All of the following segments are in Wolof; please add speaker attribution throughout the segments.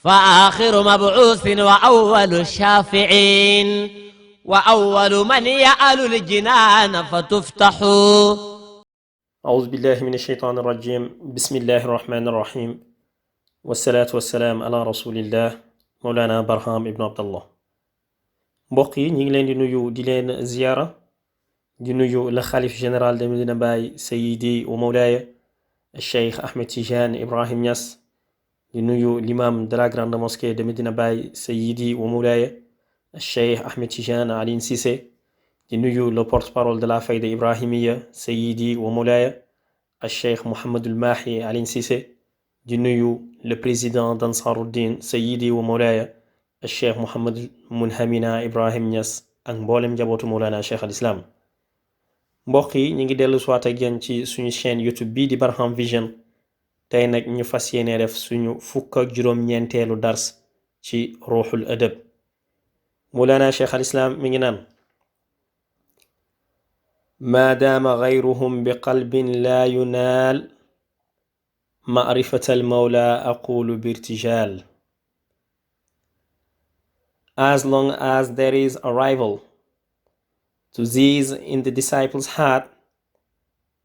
Speaker 1: فآخر مبعوث وأول الشافعين وأول من يأل الجنان فتفتح.
Speaker 2: أعوذ بالله من الشيطان الرجيم. بسم الله الرحمن الرحيم، والصلاة والسلام على رسول الله مولانا برهام ابن عبد الله. mbokk yi ñu ngi leen di nuyu di leen ziyaara di nuyu le xalif général de Medina Baye Sayyidi wa Mawlaaya Cheikh Ahmed Tidiane Ibrahim Niass, di nuyu l'imam de la grande mosquée de Medina Baye Sayyidi wa Mawlaaya Cheikh Ahmed Tidiane Alioune Cissé, di nuyu le porte-parole de la Fayda Ibrahimiya Sayyidi wa Mawlaaya Cheikh Mouhamadul Mahi Alioune Cissé, di nuyu le président d'Ansaruddin Sayyidi wa Mawlaaya Cheikh Mouhamad Munhamina Ibrahim Niass ak mboolem njabootu Mawlana Cheikh al Islam. mbokk yi ñu ngi dellu siwaat ak yéen ci suñu chaîne YouTube bii di Barham Vision. tey nag ñu fas yéene def suñu fukk ak juróom-ñeenteelu dars ci ruuxul adab. Mawlana Cheikh al Islam mi ngi naan: ما دام غيرهم بقلب لا ينال معرفة المولى أقول بارتجال. As long as there is a rival to these in the disciple's heart,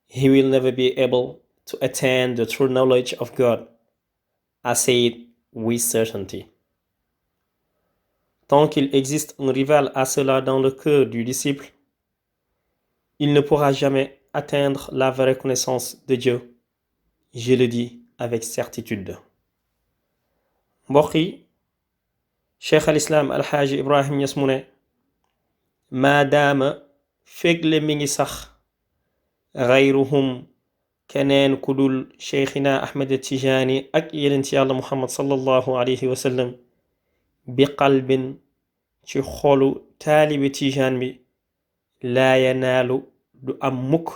Speaker 2: he will never be able to attain the true knowledge of God. I say it with certainty. Tant qu'il existe un rival à cela dans le cœur du disciple, il ne pourra jamais atteindre la vraie connaissance de Dieu. Je le dis avec certitude. mbokk yi, Cheikh al Islam Alxaaji Ibrahim Niass mu ne: maadaama fégle mi ngi sax gayruhum keneen ku dul Cheikhina Ahmed Tijaani ak yeneen ci yàlla Muhammad sallallahu alayhi wa sallam bi qalbin ci xolu taalibi Tijaan bi laa yanaalu du am mukk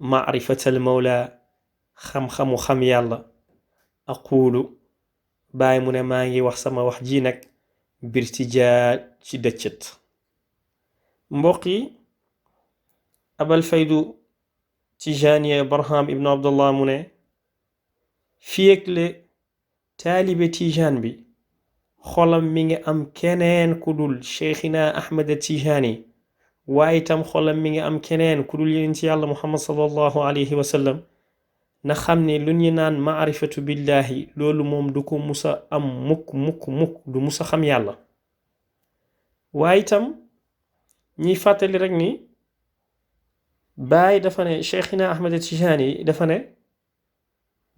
Speaker 2: maarifatal mawla xam-xamu xam yàlla. aqulu bàyyi mu ne maa ngi wax sama wax ji nag birtijaa ci dëccët. mbokk yi, abal faydu Tijaaniya Barham ibnu Abdullah mu ne fiyegle taalibe Tijaan bi xolam mi ngi am keneen ku dul Cheikhina Ahmed Tijaani, waaye itam xolam mi ngi am keneen ku dul yonent yàlla Muhammad sallallahu alayhi wa sallam, na xam ne lu ñu naan maarifatu billahi loolu moom du ko musa am mukk du musa xam yàlla. waaye itam ñiy fàttali rek ni Baay dafa ne Cheikhina Ahmed Tijaani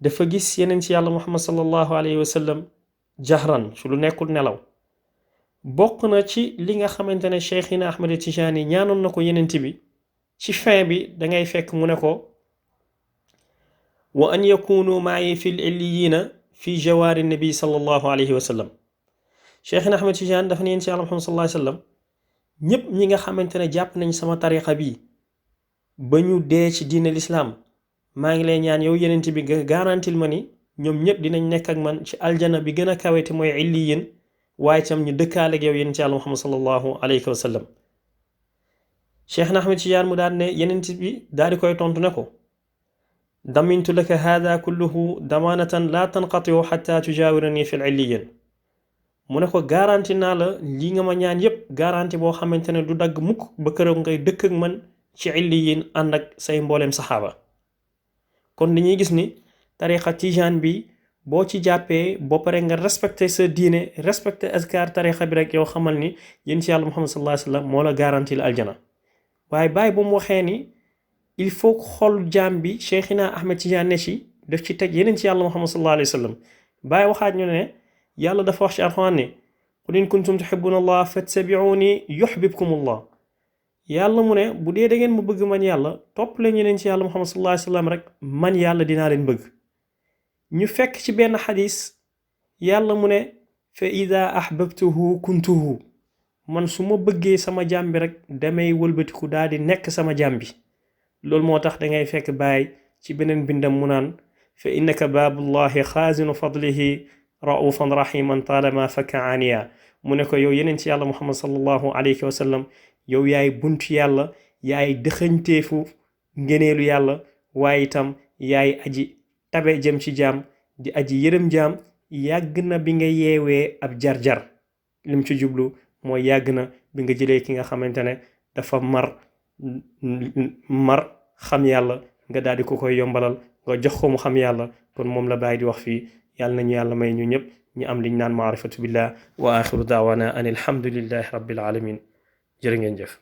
Speaker 2: dafa gis yeneen ci yàlla Muhammad sallallahu alayhi wa sallam jahran su lu nekkul nelaw. bokk na ci li nga xamante ne Cheikhina Ahmed Tijaani ñaanoon na ko yenent bi ci fin bi dangay fekk mu ne ko: wa an yakunu maayi fi l-illiyina fi jawaari nabi sallallahu alayhi wa sallam. Cheikhina Ahmed Tijaani dafa ne yenent ci yàlla Muhammad sallallahu alayhi wa sallam ñépp ñi nga xamante ne jàpp nañ sama tariqa bi ba ñu dee ci diine lislaam, maa ngi lay ñaan yow yenent bi nga garantil ma ni ñoom ñépp dinañ nekk ak man ci aljana bi gën a kawete mooy illiyin, waaye tam ñu dëkkaale ak yow yenent ci yàlla Muhammad sallallahu alayhi wa sallam. Cheikhna Ahmed Tidiane mu daan ne yenent bi daal di koy tontu ne ko: damintu laka hada kulluhu damanatan la tanqatiu xata tujaawirani fi illiyin. mu ne ko garanti naa la lii nga ma ñaan yépp garanti boo xamante ne du dagg mukk ba këroog ngay dëkk ak man ci illiyin ànd ak say mbooleem saxaaba. kon dañuy gis ni tariqa Tijaan bi boo ci jàppee boo pare nga respecté sa diine, respecté azkar tariqa bi rek yow xamal ni yéen ci yàlla Muhammad sallallahu alayhi wa sallam moo la garanti la aljana. waaye bàyyi ba mu waxee ni il faut xol jaam bi Cheikhina Ahmed Tidiane ne ci def ci teg yeneen ci yàlla Muhammad sallallahu alayhi wa sallam. bàyyi waxaat ñu ne yàlla dafa wax ci alxuraan ne: qul in kuntum tuhibbuna allah fattabi'uni yuhbibkum allah. yàlla mu ne bu dee da ngeen ma bëgg man yàlla topp leen yeneen ci yàlla Muhammad sallallahu alayhi wa sallam rek man yàlla dinaa leen bëgg. ñu fekk ci benn xadis yàlla mu ne: fa ida ahbabtuhu kuntuhu. man su ma bëggee sama jaam bi rek damay wëlbatiku daal di nekk sama jaam bi. loolu moo tax dangay fekk Baay ci beneen bindam mu naan: fa innaka baabullahi xaazinu fadlihi raufan rahiman taalama fakka aniya. mu ne ko yow yeneen ci yàlla Muhammad sallallahu alayhi wa sallam yow yaay buntu yàlla, yaay dëxëñteefu ngeneelu yàlla, waaye itam yaay aji tabe jëm ci jaam, di aji yërëm jaam, yàgg na bi nga yeewee ab jar-jar lim ci jublu mooy yàgg na bi nga jëlee ki nga xamante ne dafa mar xam yàlla nga daal di ko koy yombalal nga jox ko mu xam yàlla kon moom la bàyyi di wax fii yàlla nañu yàlla may ñu ñëpp ñu am liñ naan maarifatu billah wa axiru daawana an alhamdulillahi rabbil alamin jërë ngeen jëf